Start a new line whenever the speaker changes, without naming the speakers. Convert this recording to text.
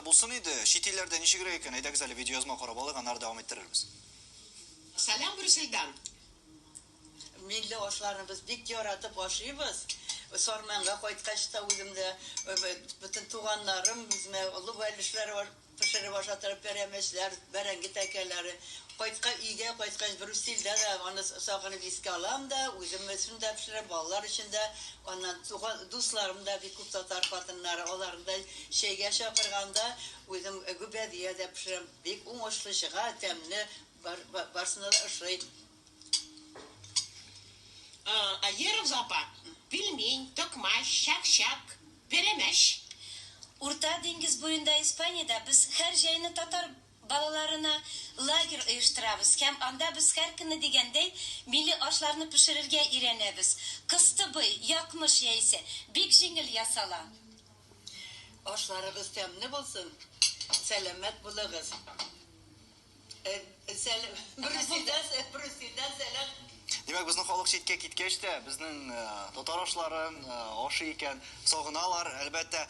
булсын иде. Чит илләрдә ничегрәк икән? Әйдәгез әле видеоязма карап алыйк, аннары дәвам иттерербез.
Сәлам Брюссельдан!
Милли ашларны без бик яратып ашыйбыз. Сарманга кайткач та үзем дә, бөтен туганнарым үземә олы бәлешләр пешереп ашатырып, пәрәмәчләр, бәрәңге тәкәләре. Кайтка, өйгә кайткач, Брюссельдә дә аны сагынып искә алам да, үзем өчен дә пешерәм, балалар өчен дә. Аннан туган дусларым да бик күп татар хатыннары, аларны да чәйгә чакырганда үзем гөбәдия дә пешерәм. Бик уңышлы чыга, тәмле, бар, барсына да ошый.
Аеров апа, пельмень, токмач, чак-чак, пәрәмәч.
Урта диңгез буенда Испаниядә без һәр җәйне татар балаларына лагерь оештырабыз һәм анда без һәр көнне дигәндәй милли ашларны пешерергә өйрәнәбез. Кыстыбый, якмыш яисә бик җиңел ясала.
Ашларыгыз тәмле булсын, сәламәт булыгыз. Брюссельдән сәлам.
Димәк, безнең халык читкә киткәч тә, безнең татар ашларын ашый икән, сагыналар, әлбәттә.